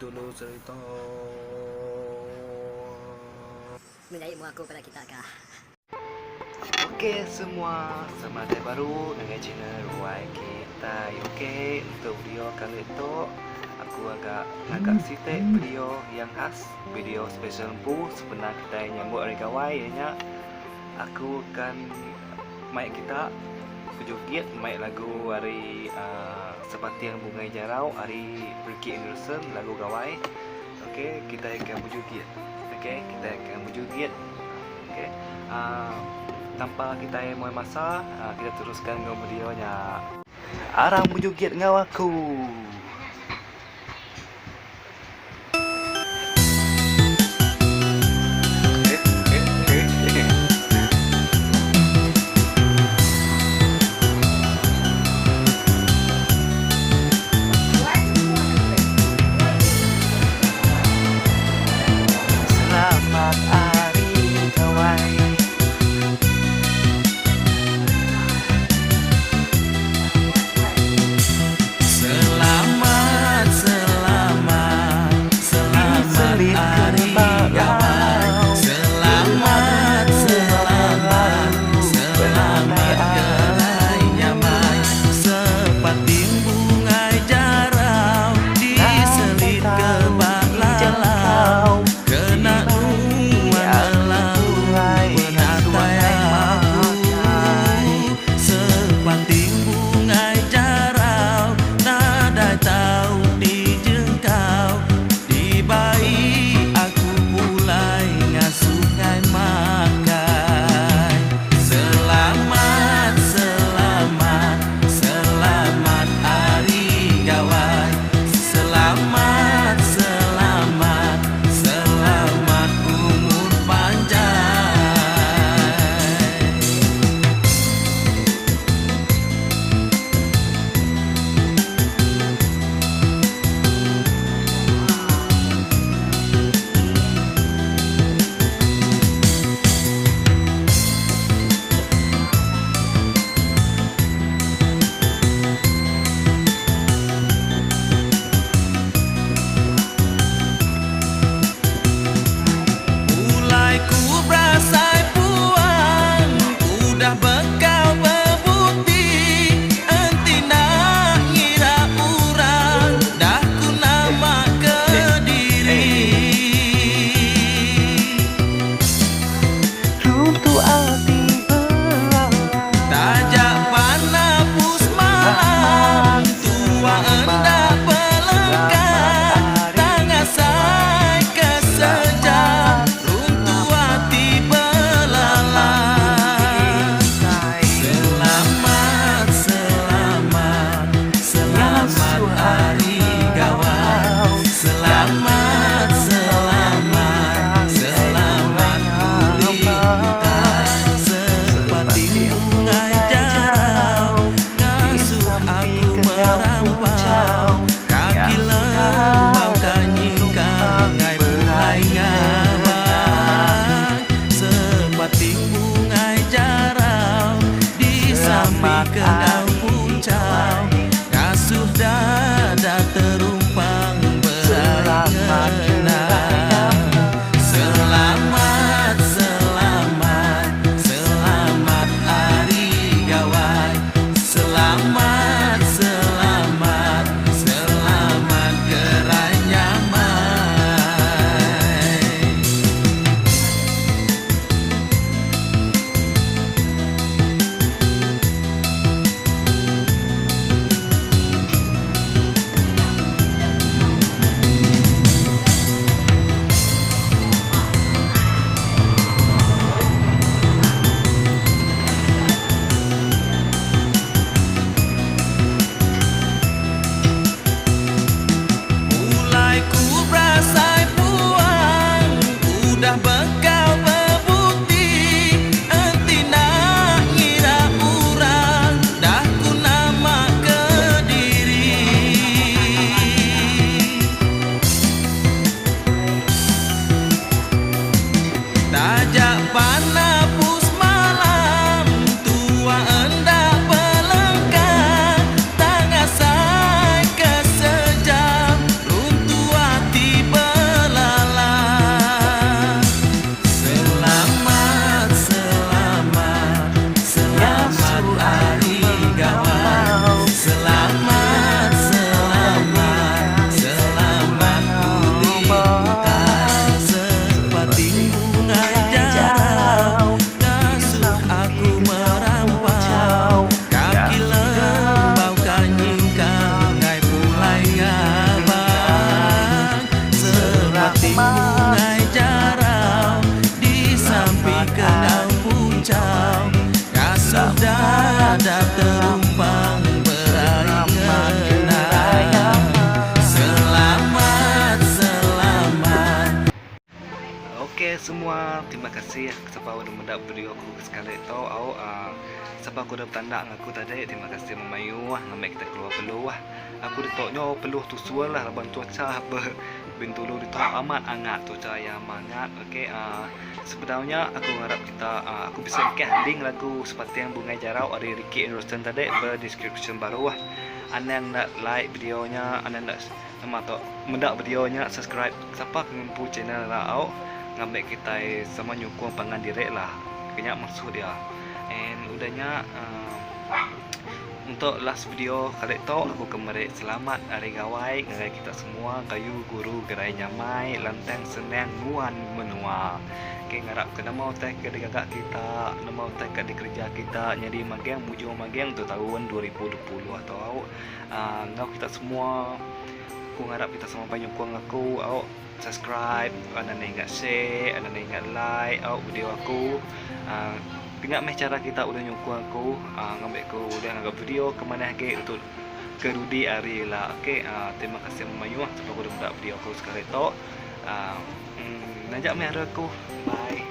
Bintulu saritu. Menyai mua aku peda kita ka. Ok semua, selamat datai baru ngagai channel Ruai Kitai. Ok, untuk video kali tu aku agak ngaga siti video yang khas, video special empu sebenar kitai nyambut hari gawai iya nya aku akan mai kita bejugit mai lagu ari uhh Sepating Bungai Jarau ari Ricky Anderson lagu gawai. Ok, kitai akan bejugit. Ok, kitai akan bejugit. Ok, uhh tanpa kitai muai masa uhh kita teruskan enggau video nya. Aram bejugit enggau aku. Selamat Hari Gawai. Terumpang berai kenang. Selamat selamat. Ok semua terima kasih sapa udah meda video aku sekali tu au uhh sapa ke udah betanda enggau aku tadi terima kasih memayuh ngambi kita keluar peluh aku ditu nyo peluh tusur lah laban cuaca ba Bintulu ditu amat angat cuaca iya amat angat ok uhh sebedau nya aku ngarap kita uhh aku bisi engkah link lagu sepating bungai jarau ari Ricky Anderson tadi ba description baruh anang enda like video nya anang enda Nama tu meda video nya subscribe sapa ke ngempu channel ira au ngambi kitai sama nyukung pangan diri lah ke nya maksud iya and udah nya uhh untuk last video kali tu aku ke meri selamat hari gawai ngagai kita semua gayu guru gerai nyamai lantang senang nguan menua okay ngarap ke nama utai ke digaga kita nama utai ke dikereja kita nyadi magang mujur magang untuk taun 2020 tu au. Aaa enggau kita semua aku ngarap kita semua bai nyukung aku au subscribe enda enda ingat share enda enda ingat like au video aku aaa kena meh chara kita ulih nyukung aku aaa ngambi ku ulih ngaga video ke manah agi untuk ke dudi hari ila ok aaa terima kasih mayuh sebab udah meda video aku sekali tu aaa emm ngaja meh ari aku bye.